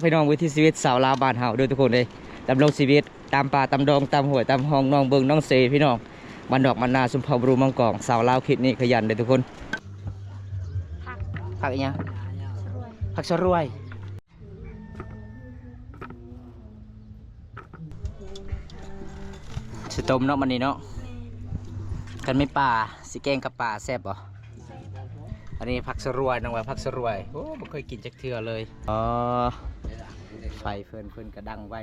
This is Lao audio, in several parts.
ພີ່ນ້ອງ ວິຖີຊີວິດຊາວລາວບ້ານເຮົາເດີທຸກຄົນເດີ ດຳລົງຊີວິດຕາມປ່າຕາມດອງ ຕາມຫ້ວຍຕາມຮ່ອງ ໜອງບຶງໜອງເຊ ພີ່ນ້ອງ ບ້ານນອກບ້ານນາ ຊົນເຜົ່າບຣູມັງກອງ ຊາວລາວເຂດນີ້ຂະຫຍັນເດີທຸກຄົນ. ຜັກ ຜັກອີ່ຫຍັງ? ຜັກສະລວຍ ຜັກສະລວຍ. ຊິຕົ້ມເນາະ ມື້ນີ້ເນາະ. ແມ່ນ. ຄັນມີປາ ຊິແກງກັບປາແຊບບໍ່? ແຊບ. ອັນນີ້ຜັກສະລວຍ ນ້ອງວ່າຜັກສະລວຍ ໂອ້ ບໍ່ເຄີຍກິນຈັກເທື່ອເລີຍ. ອໍ ໄຟເພິ່ນ ເພິ່ນກະດັງໄວ້.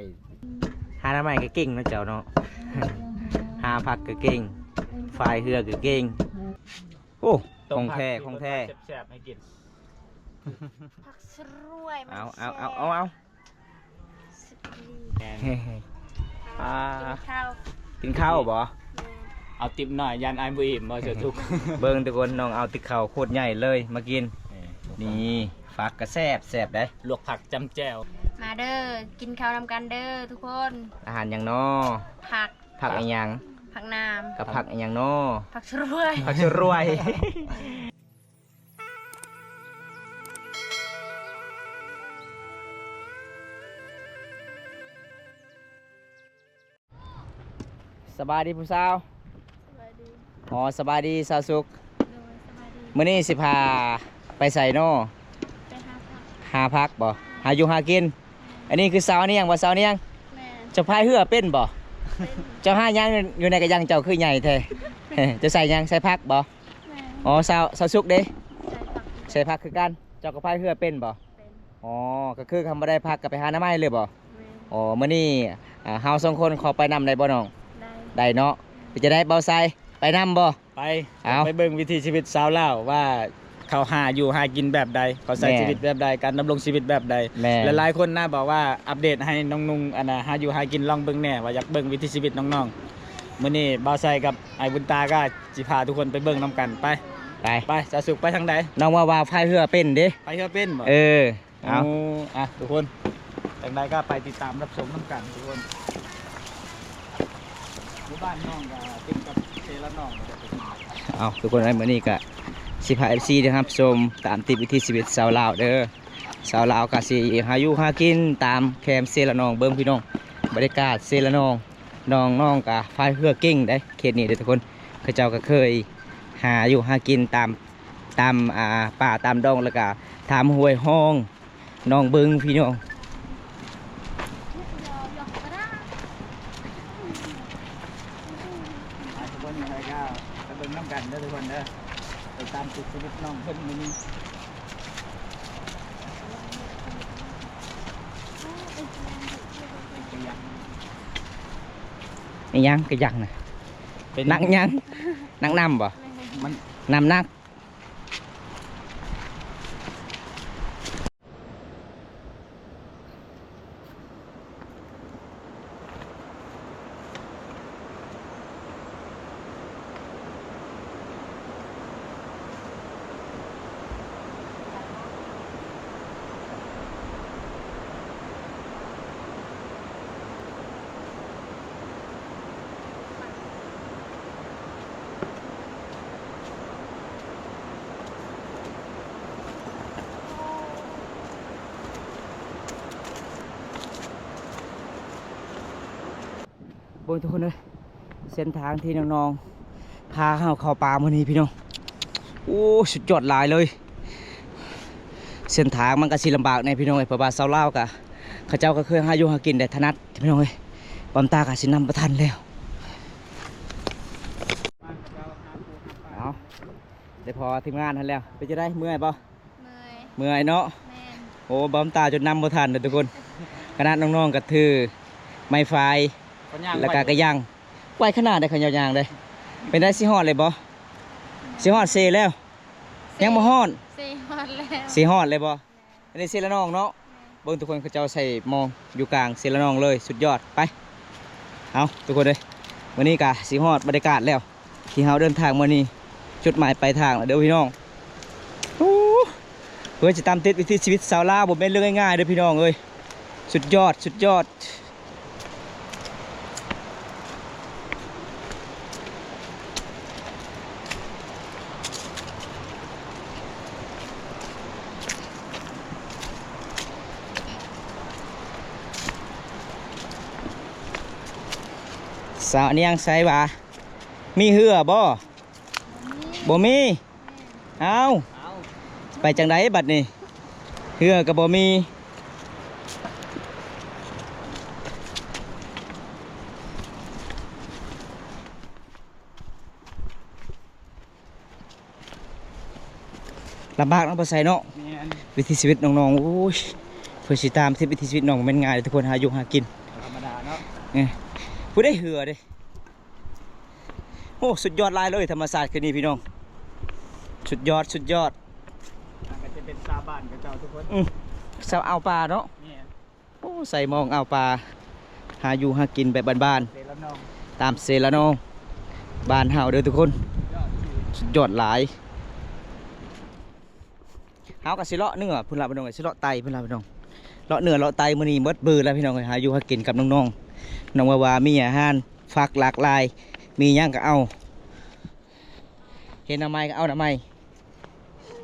ຫາໜໍ່ໄມ້ກະເກັ່ງເນາະເຈົ້າເນາະ ຫາຜັກກະເກັ່ງ ພາຍເຮືອກະເກັ່ງ. ໂອ້ ຂອງແທ້ ຂອງແທ້ ແຊບໆ ໃຫ້ກິນ. ຜັກສະລວຍ ເອົາ ເອົາ ເອົາ ເອົາ ເອົາ. ສຸດຍອດ. ອ່າ ກິນເຂົ້າ ກິນເຂົ້າບໍ່? ແມ່ນ. ເອົາຕິບໜ້ອຍ ຢ້ານອ້າຍບໍ່ອີ່ມ ບໍ່ສະທຸກ. ເບິ່ງທຸກຄົນ ນ້ອງເອົາຕິບເຂົ້າໂຄດໃຫຍ່ເລີຍມາກິນ. ເອີ ນີ້ ຜັກກະແຊບ ແຊບເດ້ ລວກຜັກຈ້ຳແຈ່ວ. ມາເດີ ກິນເຂົ້ານຳກັນເດີທຸກຄົນ. ອາຫານຫຍັງນໍ? ຜັກ. ຜັກອີ່ຫຍັງ? ຜັກໜາມ. ກັບຜັກອີ່ຫຍັງນໍ? ຜັກສະລວຍ ຜັກສະລວຍ. ສະບາຍດີຜູ້ສາວ. ສະບາຍດີ. ອໍ ສະບາຍດີສາວສຸກ. ໂດຍ ສະບາຍດີ. ມື້ນີ້ຊິພາໄປໃສນໍ? ໄປຫາຜັກ. ຫາຜັກບໍ່? ຫາຢູ່ຫາກິນ. ອັນນີ້ຄືສາວນຽງບໍ່ ສາວນຽງ? ແມ່ນ. ເຈົ້າພາຍເຮືອເປັນບໍ່? ເປັນ. ເຈົ້າຫາຫຍັງຢູ່ໃນກະຍັງເຈົ້າຄືໃຫຍ່ແທ້? ເຈົ້າໃສ່ຫຍັງ ໃສ່ຜັກບໍ່? ແມ່ນ. ອໍ ສາວ ສາວສຸກເດ? ໃສ່ຜັກ ໃສ່ຜັກຄືກັນ. ເຈົ້າກະພາຍເຮືອເປັນບໍ່? ເປັນ. ອໍ ກະຄືຄັນບໍ່ໄດ້ຜັກກະໄປຫາໜໍ່ໄມ້ເລີຍບໍ່? ແມ່ນ. ອໍ ມື້ນີ້ ອ່າ ເຮົາສອງຄົນຂໍໄປນຳໄດ້ບໍ່ນ້ອງ? ໄດ້. ໄດ້ເນາະ. ເປັນຈັ່ງໃດ ບ່າວໄຊ ໄປນຳບໍ່? ໄປ. ເອົາ ໄປເບິ່ງວິຖີຊີວິດຊາວລາວວ່າເຂົາຫາຢູ່ຫາກິນແບບໃດ ເຂົາໃຊ້ ແມ່ນ ຊີວິດແບບໃດ ການດຳລົງຊີວິດແບບໃດ. ແມ່ນ. ຫຼາຍໆຄົນນະບອກວ່າອັບເດດໃຫ້ນ້ອງນຸ່ງ ອັນນະ ຫາຢູ່ຫາກິນ ລອງເບິ່ງແດ່ ວ່າຢາກເບິ່ງວິຖີຊີວິດນ້ອງໆ. ມື້ນີ້ບ່າວໄຊກັບອ້າຍບຸນຕາກະຊິພາທຸກຄົນໄປເບິ່ງນຳກັນ. ໄປ ໄປ ໄປ ສາວສຸກ ໄປທາງໃດ? ນ້ອງວ່າ ວ່າພາຍເຮືອເປັນເດ. ພາຍເຮືອເປັນບໍ່? ເອີ. ເອົາ ເອົາ ອ່ະ ທຸກຄົນ ຈັ່ງໃດກະໄປຕິດຕາມຮັບຊົມນຳກັນທຸກຄົນ. ຢູ່ບ້ານນ້ອງກະຕິດກັບເຊລະນອງ. ເອົາ ທຸກຄົນເອີຍ ມື້ນີ້ກະຊິພາເອັຟຊີໄດ້ຮັບຊົມຕາມຕິດວິຖີຊີວິດຊາວລາວເດີ. ຊາວລາວກະຊິຫາຢູ່ຫາກິນຕາມແຄມເຊລະນອງ. ເບິ່ງພີ່ນ້ອງ ບັນຍາກາດເຊລະນອງ. ນ້ອງໆກະພາຍເຮືອເກັ່ງເດ້ ເຂດນີ້ເດີທຸກຄົນ. ເຂົາເຈົ້າກະເຄີຍຫາຢູ່ຫາກິນຕາມ ຕາມ ອ່າ ປ່າຕາມດອງ ແລ້ວກະຕາມຫ້ວຍຮ່ອງໜອງບຶງພີ່ນ້ອງ. ໄປທຸກຄົນ ໄປເບິ່ງນຳກັນເດີທຸກຄົນເດີ ໄປຕາມຕິດຊີວິດນ້ອງເພິ່ນມື້ນີ້. ອີ່ຫຍັງກະຍັງນະ? ເປັນ ໜັກຫຍັງ? ໜັກນ້ຳບໍ່? ມັນ ນ້ຳໜັກ. ເບິ່ງທຸກຄົນເອີຍ ເສັ້ນທາງທີ່ນ້ອງໆພາເຮົາເຂົ້າປ່າມື້ນີ້ພີ່ນ້ອງ. ໂອ້ ສຸດຍອດຫຼາຍເລີຍ. ເສັ້ນທາງມັນກະຊິລຳບາກແດ່ພີ່ນ້ອງເອີຍ ເພາະວ່າຊາວລາວກະ ເຂົາເຈົ້າກະເຄີຍຫາຢູ່ຫາກິນໄດ້ຖະໜັດພີ່ນ້ອງເອີຍ. ປ້ອມຕາກະຊິນຳບໍ່ທັນແລ້ວ. ເອົາ ໄດ້ພໍທີມງານຫັ້ນແລ້ວ. ເປັນຈັ່ງໃດ ເມື່ອຍບໍ່? ເມື່ອຍ ເມື່ອຍເນາະ. ແມ່ນ. ໂອ້ ປ້ອມຕາຈົນນຳບໍ່ທັນເດີທຸກຄົນ. ຂະໜາດນ້ອງໆກະຖືໄມ້ຟາຍ ແລ້ວກະກະຍັງ ໄວຂະໜາດໃດ ເຂົາຍ່າງເດ້. ເປັນໃດ ຊິຮອດເລີຍບໍ່? ຊິຮອດເຊແລ້ວ? ຍັງບໍ່ຮອດ. ເຊຮອດແລ້ວ. ຊິຮອດເລີຍບໍ່? ອັນນີ້ເຊລະນອງເນາະ. ແມ່ນ. ເບິ່ງທຸກຄົນ ເຂົາເຈົ້າໃສ່ມອງຢູ່ກາງເຊລະນອງເລີຍ ສຸດຍອດ. ໄປ ເອົາ ທຸກຄົນເອີຍ ມື້ນີ້ກະຊິຮອດບັນຍາກາດແລ້ວ ທີ່ເຮົາເດີນທາງມານີ້ ຈຸດໝາຍປາຍທາງແລ້ວເດີພີ່ນ້ອງ. ໂອ້ ເພື່ອຊິຕາມຕິດວິຖີຊີວິດຊາວລາວ ບໍ່ແມ່ນເລື່ອງງ່າຍໆເດີພີ່ນ້ອງເອີຍ. ສຸດຍອດ ສຸດຍອດ. ເ ສາວນຽງໃສຫວາ? ມີເຮືອບໍ່? ບໍ່ມີ. ເອົ້າ ໄປຈັ່ງໃດບັດນີ້? ເຮືອກໍບໍ່ມີ. ລຳບາກເນາະ ບໍ່ໃສ່ເນາະ. ແມ່ນ. ວິຖີຊີວິດນ້ອງໆ ໂອ້ຍ ເພື່ອຊິຕາມຕິດວິຖີຊີວິດນ້ອງ ບໍ່ແມ່ນງ່າຍເດ້ທຸກຄົນ ຫາຢູ່ຫາກິນ ບໍ່ທຳມະດາເນາະ. ເອີ ຜູ້ໃດເຮືອເດ້. ໂອ້ ສຸດຍອດຫຼາຍເລີຍ ທຳມະຊາດຄືນນີ້ພີ່ນ້ອງ ສຸດຍອດ ສຸດຍອດ. ອັນກໍຈະເປັນຊາວບ້ານເຂົາເຈົ້າທຸກຄົນ. ອື ຊາວອ່າວປາເນາະ. ແມ່ນ. ໂອ້ ໃສ່ມອງອ່າວປາ ຫາຢູ່ຫາກິນແບບບ້ານໆ ເຊລະນອງ ຕາມເຊລະນອງບ້ານເຮົາເດີທຸກຄົນ. ສຸດຍອດຫຼາຍ. ເຮົາກໍຊິເລາະເໜືອພຸ້ນລະພີ່ນ້ອງເອີຍ ຊິເລາະໃຕ້ພຸ້ນລະພີ່ນ້ອງ ເລາະເໜືອເລາະໃຕ້. ມື້ນີ້ໝົດມື້ລະພີ່ນ້ອງເອີຍ ຫາຢູ່ຫາກິນກັບນ້ອງໆ. ນ້ອງວ່າວ່າມີອາຫານຜັກຫຼາກຫຼາຍ ມີຫຍັງກໍເອົາ ເຫັນໜໍ່ໄມ້ກໍເອົາໜໍ່ໄມ້.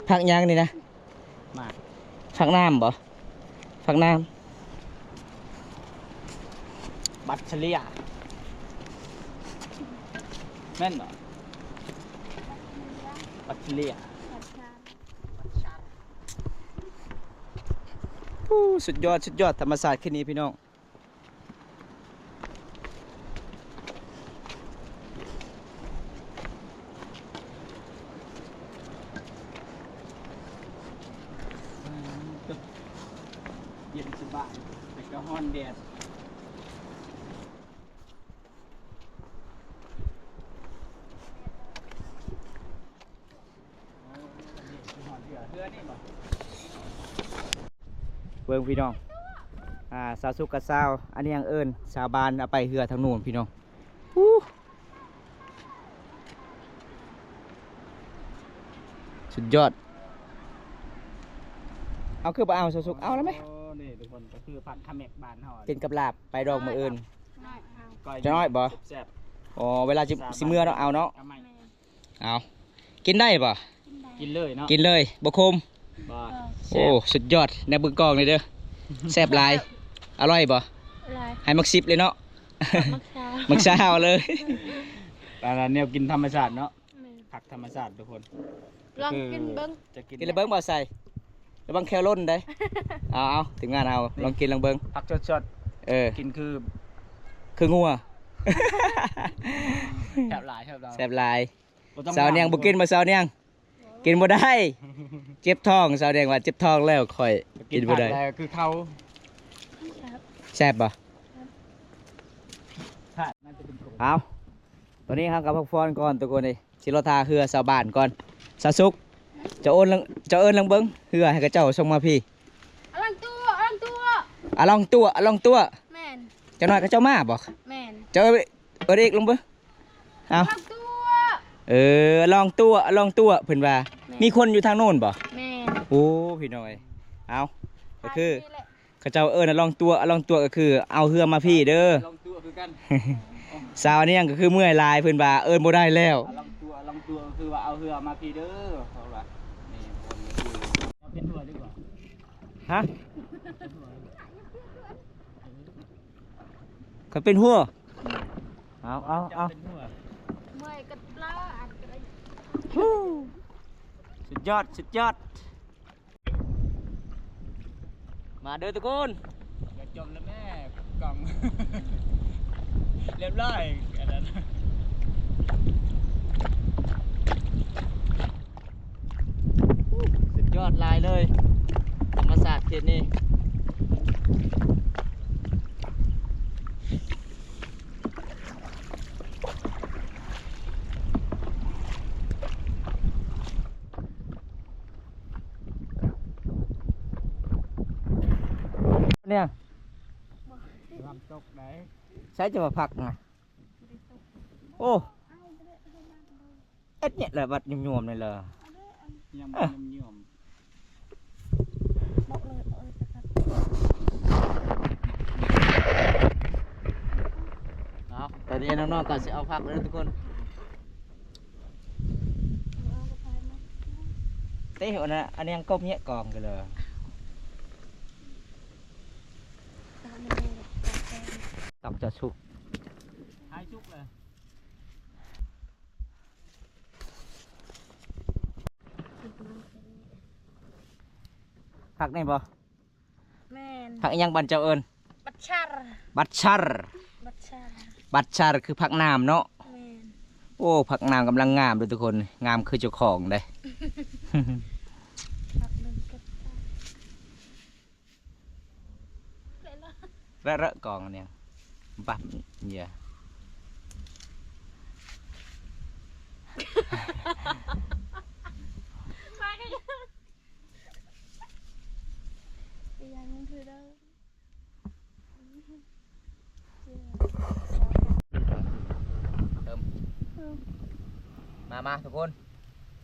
ຜັກຫຍັງນີ້ນະ? ໝາກ ຜັກນ້ຳບໍ່? ຜັກນ້ຳ ບັກເຊເລຍ ແມ່ນບໍ່? ບັກເຊເລຍ. ໂອ້ ສຸດຍອດ ສຸດຍອດ ທຳມະຊາດຄືນນີ້ພີ່ນ້ອງ. ເຢັນສະບາຍ ແຕ່ກໍຮ້ອນແດດ. ເບິ່ງພີ່ນ້ອງ ອ່າ ຊາວສຸກກັບຊາວ ອັນນີ້ຫຍັງເອີ້ນ ຊາວບ້ານເອົາໄປເຮືອທາງໂນ້ນພີ່ນ້ອງ. ອູ້ ສຸດຍອດ. ເອົາຄືບໍ່ເອົາ ຊາວສຸກ ເອົາແລ້ວແມ. ໂອ້ ນີ້ທຸກຄົນ ກໍຄືຜັກຂະແໝກບ້ານເຮົາ ກິນກັບລາບ ໄປດອກມື້ອື່ນ. ຈະນ້ອຍບໍ່? ແຊບໆ. ອໍ ເວລາຊິ ຊິເມືອເນາະ ເອົາເນາະ. ເອົາ ກິນໄດ້ບໍ່? ກິນເລີຍເນາະ ກິນເລີຍ ບໍ່ຂົມ. ບໍ່ ໂອ້ ສຸດຍອດ ແນວເບິ່ງກ້ອງນີ້ເດີ ແຊບຫຼາຍ. ອະລ່ອຍບໍ່? ອະລ່ອຍ ໃຫ້ໝາກສິບເລີຍເນາະ. ໝາກຊາວ ໝາກຊາວເລີຍ. ອັນນັ້ນແນວກິນທຳມະຊາດເນາະ. ແມ່ນ ຜັກທຳມະຊາດທຸກຄົນ. ລອງກິນເບິ່ງ ຈະກິນ ກິນແລ້ວເບິ່ງບໍ່ໃສ່ ລະວັງແຂ້ວຫຼົ່ນເດ້. ເອົາໆ ທີມງານເຮົາ ລອງກິນລອງເບິ່ງ ຜັກສົດໆ. ເອີ ກິນຄື ຄືງົວ. ແຊບຫຼາຍ ແຊບຫຼາຍ ແຊບຫຼາຍ. ສາວນຽງບໍ່ກິນບໍ່ ສາວນຽງ? ກິນບໍ່ໄດ້ ເຈັບທ້ອງ. ສາວນຽງວ່າເຈັບທ້ອງແລ້ວ ຂ້ອຍກິນບໍ່ໄດ້ ກິນຜັກແລ້ວຄືເຂົາ. ແຊບບໍ່? ເອົາ ຕອນນີ້ເຮົາກໍພັກຜ່ອນກ່ອນທຸກຄົນເອີຍ ຊິລໍຖ້າເຮືອຊາວບ້ານກ່ອນ. ສາວສຸກ ເຈົ້າເອີ້ນ ເຈົ້າເອີ້ນລາງເບິ່ງເຮືອໃຫ້ເຂົາເຈົ້າສົ່ງມາພີ້. ອະລັງຕົວະ ອະລັງຕົວະ ອະລັງຕົວະ ອະລັງຕົວະ. ແມ່ນ ຈັກໜ້ອຍເຂົາເຈົ້າມາບໍ່? ແມ່ນ ເຈົ້າເອີ້ນ ເອີ້ນອີກລາງເບິ່ງ. ເອົາ ອະລັງຕົວະ ເອີ ອະລັງຕົວະ ອະລັງຕົວະ ເພິ່ນວ່າ. ແມ່ນ ມີຄົນຢູ່ທາງໂນ້ນບໍ່? ແມ່ນ ໂອ້ ພີ່ນ້ອງເອີຍ. ເອົາ ກໍຄື ເຂົາເຈົ້າເອີ້ນອະລ່ອງຕົວະ ອະລ່ອງຕົວະກໍຄືເອົາເຮືອມາພີ້ເດີ. ອະລ່ອງຕົວະຄືກັນ ສາວອັນນີ້ຫຍັງກໍຄືເມື່ອຍຫຼາຍ ເພິ່ນວ່າເອີ້ນບໍ່ໄດ້ແລ້ວ. ອະລ່ອງຕົວະ ອະລ່ອງຕົວະ ກໍຄືວ່າເອົາເຮືອມາພີ້ເດີ ເຂົາວ່າ. ນີ້ ເປັນຫົວດີກວ່າ ຮະ? ເຂົາເປັນຫົວ ເອົາ ເອົາ ເອົາ ເປັນຫົວ ເມື່ອຍກັນເລີຍ ອັນກໍໄດ້. ສຸດຍອດ ສຸດຍອດ. ມາເດີທຸກຄົນ ຢ່າຈົມແລ້ວແມ່ ກ້ອງ ຮຽບຮ້ອຍ ອັນນັ້ນ ສຸດຍອດຫຼາຍເລີຍ ທຳມະຊາດເຂດນີ້. ແນວ ລຳຕົກໃດ ໃສຈະວ່າພັກນະ. ໂອ້ ເຮັດຫຍັງລະບັດຫຍວມໆນີ້ລະ ຍັງບໍ່ຫຍວມໆ. ເອົາ ຕອນນີ້ນ້ອງໆກໍຊິເອົາຜັກເດີທຸກຄົນ. ເຕະຫົວນະ ອັນນີ້ຍັງກົບເຫຍກອງກັນເລີຍ. ຕ້ອງຈະສຸກ ໃຫ້ສຸ ຜັກນີ້ບໍ່? ແມ່ນ. ຜັກອີ່ຫຍັງບ້ານເຈົ້າເອີ້ນ? ບັດຊາ. ບັດຊາ. ບັດຊາ. ບັດຊາຄືຜັກໜາມເນາະ. ແມ່ນ. ໂອ້ ຜັກໜາມກຳລັງງາມເດີ້ທຸກຄົນ, ງາມຄືເຈົ້າຂອງເດ້. ແລະ ແລະ ກອງອັນນີ້ ບັບເຫຍື່ອ ມາ ມາທຸກຄົນ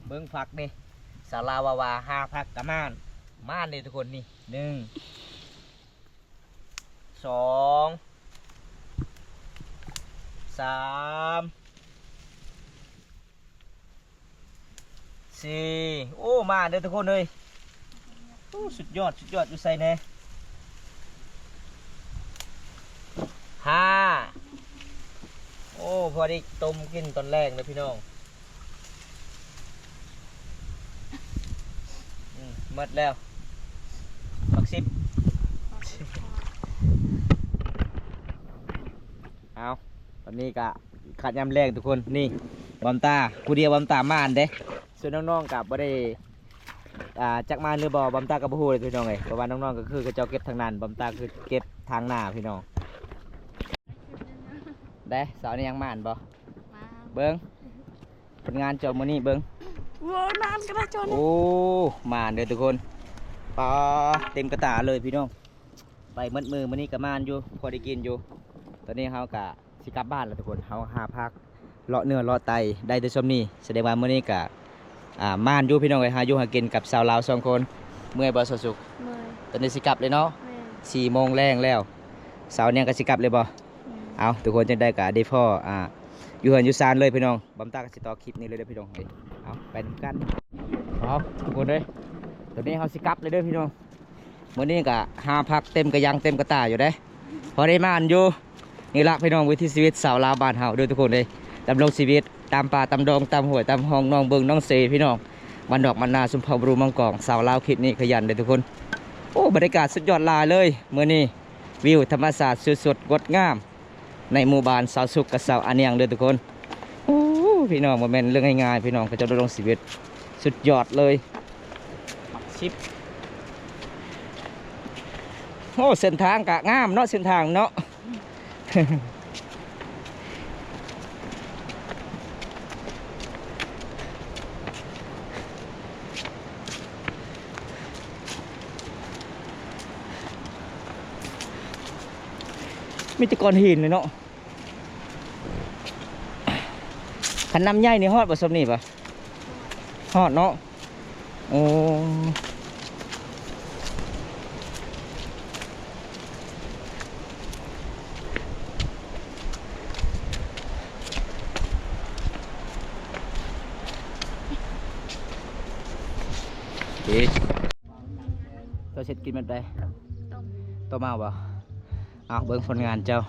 ເບິ່ງຜັກເດ້ ສາວລາວວ່າວ່າ ຫາຜັກກະມານ ມານເດ້ທຸກຄົນ ນີ້ ໜຶ່ງ ສອງ ສາມ ສີ່ ໂອ້ ມາເດີ້ທຸກຄົນເອີຍ ໂອ້ ສຸດຍອດ ສຸດຍອດ ຢູ່ໃສແດ່ ຫ້າ ໂອ້ ພໍດີຕົ້ມກິນຕອນແລງເດີ້ພີ່ນ້ອງ ອືມ ໝົດແລ້ວ ໝາກສິບ ເອົາ ຕອນນີ້ກະຂາດຍາມແລງທຸກຄົນ ນີ້ ບອມຕາ ຜູ້ດຽວບອມຕາມານເດ້ ສ່ວນນ້ອງໆກະບໍ່ໄດ້ ອ່າ ຈັກມານຫຼືບໍ່ ບອມຕາກະບໍ່ຮູ້ເລີຍພີ່ນ້ອງເອີຍ ເພາະວ່ານ້ອງໆກະຄືເຂົາເຈົ້າເກັບທາງນັ້ນ ບອມຕາຄືເກັບທາງໜ້າພີ່ນ້ອງ ໄດ້ ສາວນີ້ຍັງມານບໍ່? ມານ ເບິ່ງ ຜົນງານເຈົ້າມື້ນີ້ເບິ່ງ ໂອ້ ນານກະດາຈອນ ໂອ້ ມານເດີ້ທຸກຄົນ ປາ ເຕັມກະຕາເລີຍພີ່ນ້ອງ ໄປໝົດມື້ ມື້ນີ້ກະມານຢູ່ ພໍໄດ້ກິນຢູ່ ຕອນນີ້ເຮົາກະຊິກັບບ້ານແລ້ວທຸກຄົນ ເຮົາຫາພັກເລາະເນື້ອເລາະໄຕໄດ້ແຕ່ຊ່ຳນີ້ ສະແດງວ່າມື້ນີ້ກະ ອ່າ ມານຢູ່ພີ່ນ້ອງເອີຍ ຫາຢູ່ຫາກິນກັບສາວລາວສອງຄົນ ເມື່ອຍບໍ່ສາວສຸກ? ເມື່ອຍ ຕອນນີ້ຊິກັບເລີຍເນາະ ແມ່ນ ສີ່ໂມງແລງແລ້ວ ສາວນຽງກະຊິກັບເລີຍບໍ່? ເອົາ ທຸກຄົນ ຈັ່ງໃດກະໄດ້ພໍ້ ອ່າ ຢູ່ເຮືອນຢູ່ຊານເລີຍພີ່ນ້ອງ ບອມຕາກະຊິຕໍ່ຄລິບນີ້ເລີຍເດີ້ພີ່ນ້ອງເອີຍ ເອົາ ໄປນຳກັນ ເອົາ ທຸກຄົນເອີຍ ຕອນນີ້ເຮົາຊິກັບເລີຍເດີ້ພີ່ນ້ອງ ມື້ນີ້ກະຫາພັກເຕັມກະຍັງເຕັມກະຕາຢູ່ເດ້ ພໍໄດ້ມານຢູ່ ນີ້ລະພີ່ນ້ອງ ວິຖີຊີວິດຊາວລາວບ້ານເຮົາເດີ້ທຸກຄົນເອີຍ ດຳລົງຊີວິດຕາມປ່າຕາມດອງ ຕາມຫ້ວຍຕາມຮ່ອງ ໜອງບຶງໜອງເຊພີ່ນ້ອງ ບ້ານນອກບ້ານນາ ຊຸມເຜົ່າບຣູມັງກອງ ຊາວລາວເຂດນີ້ຂະຫຍັນເດີ້ທຸກຄົນ ໂອ້ ບັນຍາກາດສຸດຍອດຫຼາຍເລີຍ ມື້ນີ້ ວິວທຳມະຊາດສຸດໆ ງົດງາມ ໃນໝູ່ບ້ານສາວສຸກກັບສາວອານຽງເດີ້ທຸກຄົນ ໂອ້ ພີ່ນ້ອງ ບໍ່ແມ່ນເລື່ອງງ່າຍໆ ພີ່ນ້ອງ ເຂົາເຈົ້າດຳລົງຊີວິດ ສຸດຍອດເລີຍ ສິບ ໂອ້ ເສັ້ນທາງກະງາມເນາະ ເສັ້ນທາງເນາະ ມີແຕ່ກ້ອນຫີນເລີຍເນາະ ຄັນນ້ຳໃຫຍ່ນີ້ຮອດບໍ່ຊ່ຳນີ້ປະ? ຮອດເນາະ ໂອ້ ເອີ ເຈົ້າເຮັດກິນແບບໃດ? ຕົ້ມ ຕົ້ມເອົາບໍ່? ເອົາ ເບິ່ງຜົນງານເຈົ້າ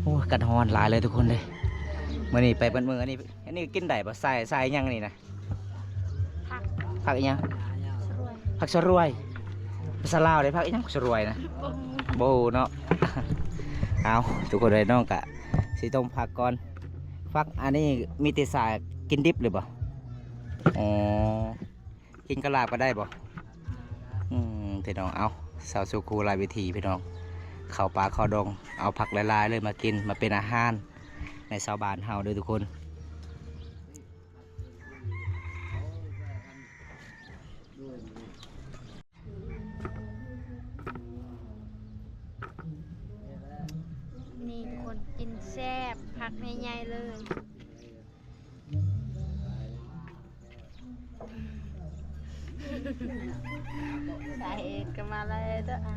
ໂອ້ຍ ກັນຮ້ອນຫຼາຍເລີຍທຸກຄົນເດ້ ມື້ນີ້ໄປເບິດມື້ ອັນນີ້ ອັນນີ້ກິນໄດ້ບໍ່? ໃສ່ ໃສ່ຫຍັງນີ້ນະ? ຜັກ ຜັກອີ່ຫຍັງ? ສະຣວຍ ຜັກສະຣວຍ ພາສາລາວເດ້ ຜັກອີ່ຫຍັງ? ສະຣວຍນະ ບໍ່ຮູ້ ບໍ່ຮູ້ເນາະ ເອົາ ທຸກຄົນເອີຍ ນ້ອງກະຊິຕົ້ມຜັກກ່ອນ ຜັກອັນນີ້ມີແຕ່ສາກິນດິບເລີຍບໍ່? ອໍ ກິນກັບລາບກະໄດ້ບໍ່? ອືມ ພີ່ນ້ອງ ເອົາ ສາວສຸກຮູ້ຫຼາຍວິທີພີ່ນ້ອງ ເຂົ້າປ່າເຂົ້າດົງ ເອົາຜັກຫຼາຍໆເລີຍມາກິນ ມາເປັນອາຫານໃນຊາວບ້ານເຮົາເດີ້ທຸກຄົນ ນີ້ທຸກຄົນ ກິນແຊບ ຜັກໃຫຍ່ໆເລີຍ. ສາເອດກໍມາແລ້ວເດີ້ ອ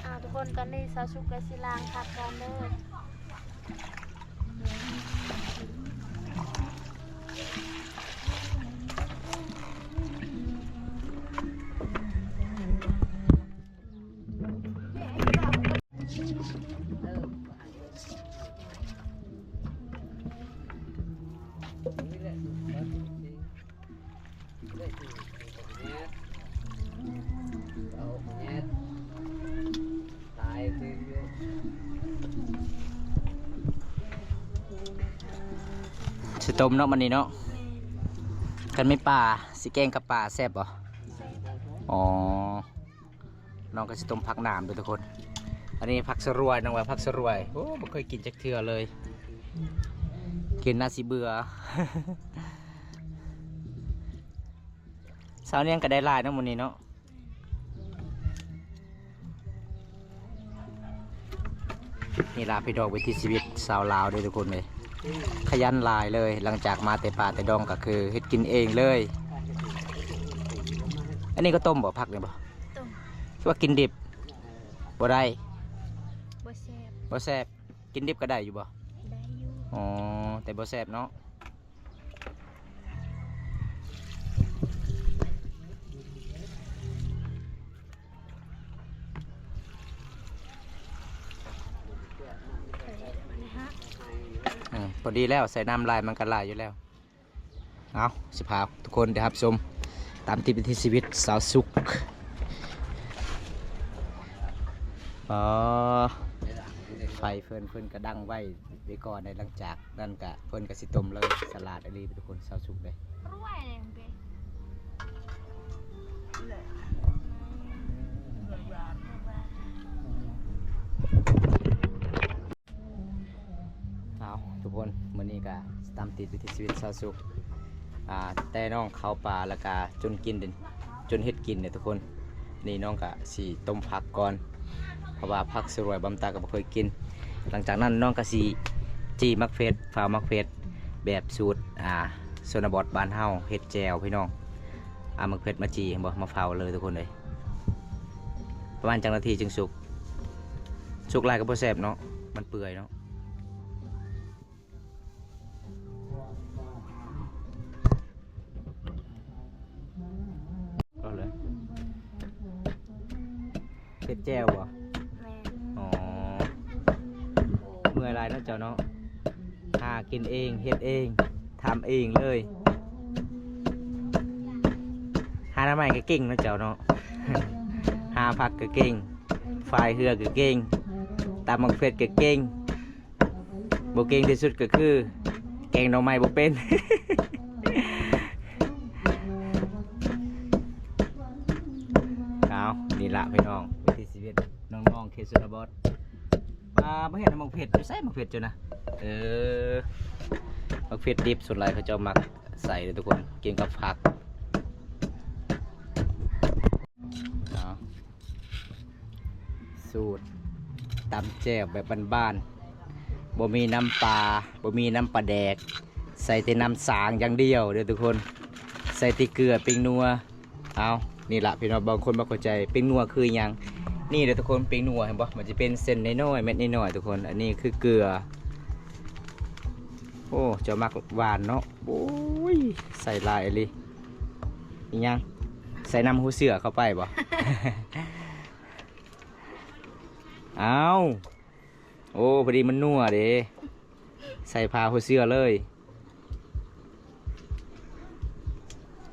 ້າວ ທຸກຄົນ ຕອນນີ້ສາວສຸກກໍຊິລ້າງຜັກກ່ອນເດີ້. ຊິຕົ້ມເນາະ ມື້ນີ້ເນາະ. ແມ່ນ. ຄັນມີປາ ຊິແກງກັບປາແຊບບໍ່? ແຊບ. ອໍ. ນ້ອງກໍຊິຕົ້ມຜັກໜາມເດີ້ທຸກຄົນ. ອັນນີ້ຜັກສະລວຍ ນ້ອງວ່າຜັກສະລວຍ. ໂອ້ ບໍ່ເຄີຍກິນຈັກເທື່ອເລີຍ. ກິນໜ້າຊິເບື່ອ. ຊາວນຽງກໍໄດ້ຫຼາຍເນາະ ມື້ນີ້ເນາະ. ນີ້ລະພີ່ນ້ອງ ວິຖີຊີວິດຊາວລາວເດີ້ທຸກຄົນເອີຍ. ຂະຫຍັນຫຼາຍເລີຍ. ຫຼັງຈາກມາແຕ່ປ່າແຕ່ດອງກໍຄືເຮັດກິນເອງເລີຍ. ອັນນີ້ກໍຕົ້ມບໍ່ ຜັກນີ້ບໍ່? ຕົ້ມ. ຄືວ່າກິນດິບບໍ່ໄດ້? ບໍ່ແຊບ. ບໍ່ແຊບ. ກິນດິບກໍໄດ້ຢູ່ບໍ່? ໄດ້ຢູ່. ອໍ ແຕ່ບໍ່ແຊບເນາະ. ອືມ ພໍດີແລ້ວ ໃສ່ນ້ຳຫຼາຍມັນກໍຫຼາຍຢູ່ແລ້ວ. ເອົາ ຊິພາທຸກຄົນໄດ້ຮັບຊົມຕາມຕິດວິຖີຊີວິດຊາວສຸກ. ອໍ ໄຟເພິ່ນ ເພິ່ນກະດັງໄວ້ ໄວ້ກ່ອນໃດ໋. ຫຼັງຈາກນັ້ນກະເພິ່ນກະຊິຕົ້ມເລີຍ. ສະຫຼາດອີ່ຫຼີທຸກຄົນ ຊາວສຸກເດ້. ເອົາ ທຸກຄົນ ມື້ນີ້ກະຕາມຕິດວິຖີຊີວິດຊາວສຸກ. ອ່າ ແຕ່ນ້ອງເຂົ້າປ່າ ແລ້ວກະຈົນກິນ ຈົນເຮັດກິນເດ້ທຸກຄົນ. ນີ້ນ້ອງກະຊິຕົ້ມຜັກກ່ອນ ເພາະວ່າຜັກສະລວຍບຳຕາກໍບໍ່ເຄີຍກິນ. ຫຼັງຈາກນັ້ນນ້ອງກໍຊິຈີ່ໝາກເຜັດ ເຝົ້າໝາກເຜັດແບບສູດ ອ່າ ຊົນນະບົດບ້ານເຮົາ ເຮັດແຈ່ວພີ່ນ້ອງ. ເອົາໝາກເຜັດມາຈີ່ ເຫັນບໍ່ ມາເຝົ້າເລີຍທຸກຄົນເອີຍ. ປະມານຈັກນາທີຈຶ່ງສຸກ? ສຸກຫຼາຍກໍບໍ່ແຊບເນາະ ມັນເປື່ອຍເນາະ. ເອົາເລີຍ ເຮັດແຈ່ວບໍ່? ແມ່ນ. ອໍ ເມື່ອຍຫຼາຍເນາະເຈົ້າເນາະ ຫາກິນເອງ ເຮັດເອງ ທຳເອງເລີຍ. ຫາໜໍ່ໄມ້ກໍເກັ່ງເນາະເຈົ້າເນາະ ຫາຜັກກໍເກັ່ງ ຝາຍເຮືອກໍເກັ່ງ ຕຳໝາກເຜັດກໍເກັ່ງ. ບໍ່ເກັ່ງທີ່ສຸດກໍຄືແກງໜໍ່ໄມ້ບໍ່ເປັນ. ເອົາ ນີ້ລະພີ່ນ້ອງ ວິຖີຊີວິດນ້ອງໆເຂດຊົນນະບົດ. ອ່າ ບໍ່ເຫັນໝາກເຜັດຢູ່ໃສ? ໝາກເຜັດຢູ່ນະ. ເອີ ໝາກເຜັດດິບ ສ່ວນຫຼາຍເຂົາເຈົ້າມັກໃສ່ເດ້ທຸກຄົນ ກິນກັບຜັກ. ເອົາ ສູດຕຳແຈ່ວແບບບ້ານໆ ບໍ່ມີນ້ຳປາ ບໍ່ມີນ້ຳປາແດກ ໃສ່ແຕ່ນ້ຳສາງຢ່າງດຽວເດີ້ທຸກຄົນ. ໃສ່ແຕ່ເກືອ ແປ້ງນົວ. ເອົາ ນີ້ລະພີ່ນ້ອງ ບາງຄົນບໍ່ເຂົ້າໃຈ ແປ້ງນົວຄືຫຍັງ. ນີ້ເດີ້ທຸກຄົນ ແປ້ງນົວ ເຫັນບໍ່? ມັນຈະເປັນເສັ້ນນ້ອຍໆ ເມັດນ້ອຍໆ ທຸກຄົນ. ອັນນີ້ຄືເກືອ. ໂອ້ ເຈົ້າມັກຫວານເນາະ. ໂອ້ຍ ໃສ່ຫຼາຍອີ່ຫຼີ. ອີຫຍັງ? ໃສ່ນ້ຳຫົວເສືອເຂົ້າໄປບໍ່? ອ້າວ ໂອ້ ພໍດີມັນນົວເດ້ ໃສ່ຝາຫົວເສືອເລີຍ.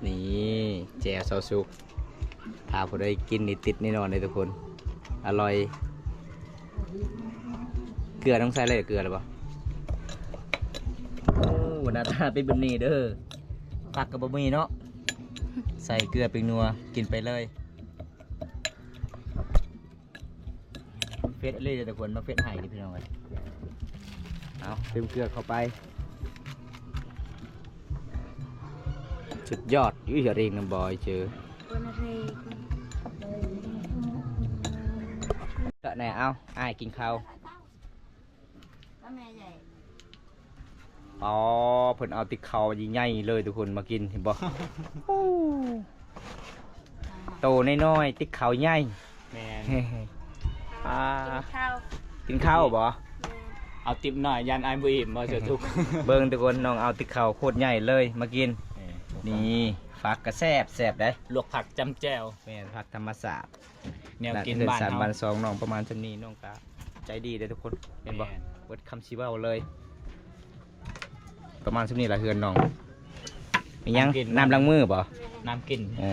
ນີ້ ແຈ່ວຊາວສຸກ ຖ້າຜູ້ໃດກິນນີ້ຕິດແນ່ນອນເດ້ທຸກຄົນ ອະລ່ອຍ. ເກືອຕ້ອງໃສ່ເລີຍ ເກືອແລ້ວບໍ່? ໂອ້ ໜ້າຕາເປັນແບບນີ້ເດີ້ ຜັກກໍບໍ່ມີເນາະ ໃສ່ເກືອແປ້ງນົວ ກິນໄປເລີຍ. ເຜັດອີ່ຫຼີເດີ້ທຸກຄົນ ມາເຜັດໃຫ້ເດີ້ພີ່ນ້ອງເອີຍ. ເອົາ ຕື່ມເກືອເຂົ້າໄປ ສຸດຍອດ. ອຸ້ຍ ເຮົງນຳບອຍເຈີ ເອີ ແນ່. ເອົາ ອ້າຍກິນເຂົ້າ. ອໍ ເພິ່ນເອົາຕິກເຂົ້າໃຫຍ່ໆເລີຍທຸກຄົນ ມາກິນ ເຫັນບໍ່? ໂອ້ ໂຕນ້ອຍໆ ຕິກເຂົ້າໃຫຍ່. ແມ່ນ. ອ່າ ກິນເຂົ້າ ກິນເຂົ້າບໍ່? ແມ່ນ. ເອົາຕິບໜ້ອຍ ຢ້ານອ້າຍບໍ່ອີ່ມ ບໍ່ສະທຸກ. ເບິ່ງທຸກຄົນ ນ້ອງເອົາຕິບເຂົ້າໂຄດໃຫຍ່ເລີຍມາກິນ. ເອີ ນີ້ຜັກກະແຊບ ແຊບເດ້ ລວກຜັກຈ້ຳແຈ່ວ. ແມ່ນ ຜັກທຳມະຊາດ ແນວກິນ ເຮືອນຊານບ້ານຊ່ອງນ້ອງປະມານສ່ຳນີ້. ນ້ອງກະໃຈດີເດ້ທຸກຄົນ ເຫັນບໍ່? ແມ່ນ ເບິດຄຳຊິເວົ້າເລີຍ. ປະມານສ່ຳນີ້ລະເຮືອນນ້ອງ. ມີຫຍັງ? ນ້ຳລ້າງມືບໍ່? ນ້ຳກິນ. ອໍ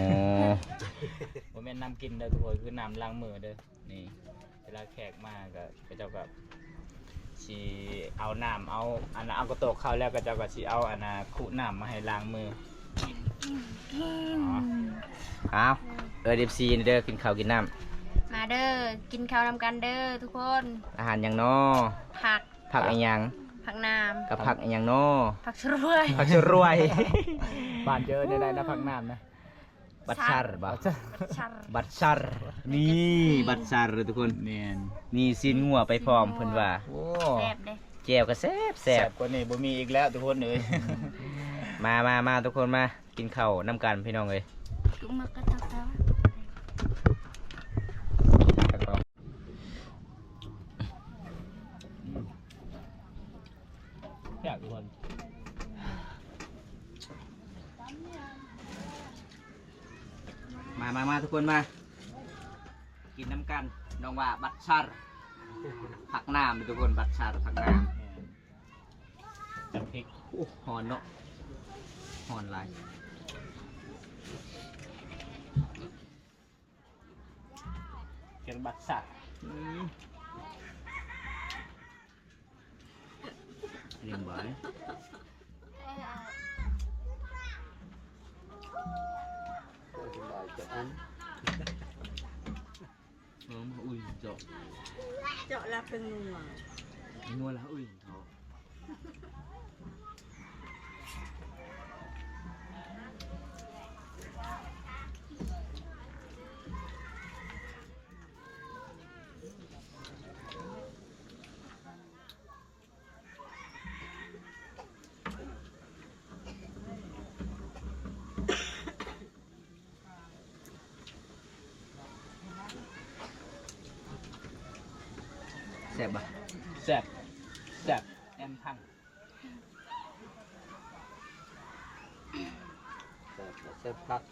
ບໍ່ແມ່ນນ້ຳກິນເດີທຸກຄົນ ຄືນ້ຳລ້າງມືເດີ. ນີ້ ເວລາແຂກມາກໍ ເຂົາເຈົ້າກໍຊິເອົານ້ຳ ເອົາອັນ ເອົາກະໂຕກເຂົ້າແລ້ວ ເຂົາເຈົ້າກໍຊິເອົາອັນ ຄຸນ້ຳມາໃຫ້ລ້າງມື. ເອົາ ເອີ້ນເອັຟຊີເດີ ກິນເຂົ້າກິນນ້ຳ. ມາເດີ ກິນເຂົ້ານຳກັນເດີທຸກຄົນ. ອາຫານຫຍັງນໍ? ຜັກ. ຜັກອີ່ຫຍັງ? ຜັກນ້ຳ. ກັບຜັກອີ່ຫຍັງນໍ? ຜັກຊະລວຍ. ຜັກຊະລວຍ. ບ້ານເຈົ້າເອີ້ນແນວໃດນະ ຜັກນ້ຳນະ? ບັດຊັນບໍ່? ບັດຊັນ ບັດຊັນ. ນີ້ບັດຊັນເດີທຸກຄົນ. ແມ່ນ ມີຊີ້ນງົວໄປພ້ອມເພິ່ນວ່າ. ໂອ້ ແຊບເດ້ ແຈ່ວກໍແຊບໆ. ແຊບກວ່ານີ້ບໍ່ມີອີກແລ້ວທຸກຄົນເອີຍ. ມາ ມາ ມາທຸກຄົນ ມາກິນເຂົ້ານຳກັນພີ່ນ້ອງເອີຍ. ແຊບທຸກຄົນ. ມາ ມາ ມາທຸກຄົນ ມາກິນນຳກັນ. ນ້ອງວ່າບັດຊັນ ຜັກນ້ຳທຸກຄົນ ບັດຊັນ ຜັກນ້ຳ. ແມ່ນ ຈ້ຳພິກ. ໂອ້ ຮ້ອນເນາະ ຮ້ອນຫຼາຍ. ເປັນບັດຊັນ. ອືມ ເປັນຫຍັງ? ເອີ ມາອຸ້ຍເຈາະ ເຈາະລະເປັນນົວ ນົວລະອຸ້ຍເທາະ. ແຊບບໍ່? ແຊບ ແຊບ ແອມພັງ. ແຊບ ແຊບຄັກ.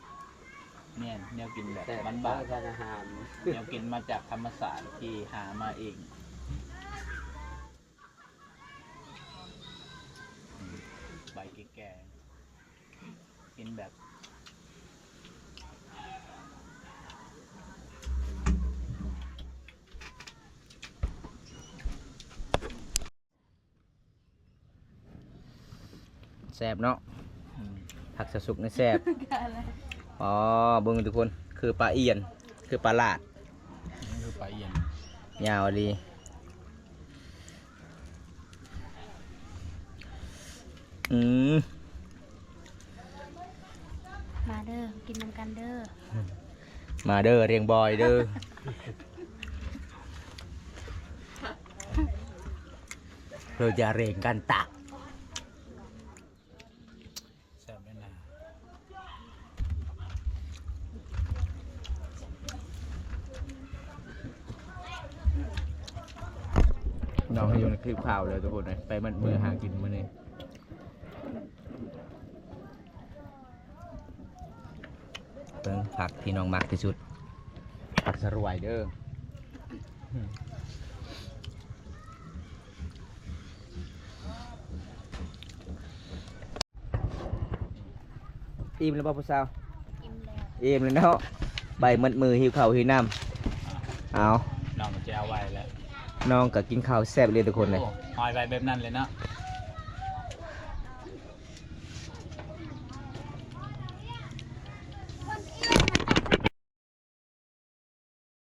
ແມ່ນ ແນວກິນແບບ ແຊບ ບ້ານໆ ຮ້ານອາຫານ ແນວກິນມາຈາກທຳມະຊາດທີ່ຫາມາເອງ. ໃບແກ່ໆ ກິນແບບ ແຊບເນາະ. ອືມ ຜັກສະສຸກນີ້ແຊບ. ອໍ ເບິ່ງທຸກຄົນ ຄືປາອຽນ ຄືປາຫຼາດ. ຄືປາອຽນ ຍາວອີ່ຫຼີ. ອືມ ມາເດີ ກິນນຳກັນເດີ. ມາເດີ ຮຽງບອຍເດີ. ເຮົາຈະຮຽງກັນຕາ. ແຊບແມ່ນນະ. ນ້ອງໃຫ້ຢູ່ໃນຄລິບຂ່າວເລີຍທຸກຄົນເອີຍ ໄປໝົດມື້ຫາກິນມື້ນີ້. ເບິ່ງຜັກທີ່ນ້ອງມັກທີ່ສຸດ ຜັກສະລວຍເດີ. ອີ່ມແລ້ວບໍ່ຜູ້ສາວ? ອີ່ມແລ້ວ ອີ່ມແລ້ວເນາະ. ໄປໝົດມື້ຫິວເຂົ້າຫິວນ້ຳ. ເອົາ ນ້ອງຈະເອົາໄວ້ແລ້ວ ນ້ອງກໍກິນເຂົ້າແຊບເລີຍທຸກຄົນເລີຍ. ໂອ້ ຫ້ອຍໄວ້ແບບນັ້ນເລີຍເນາະ.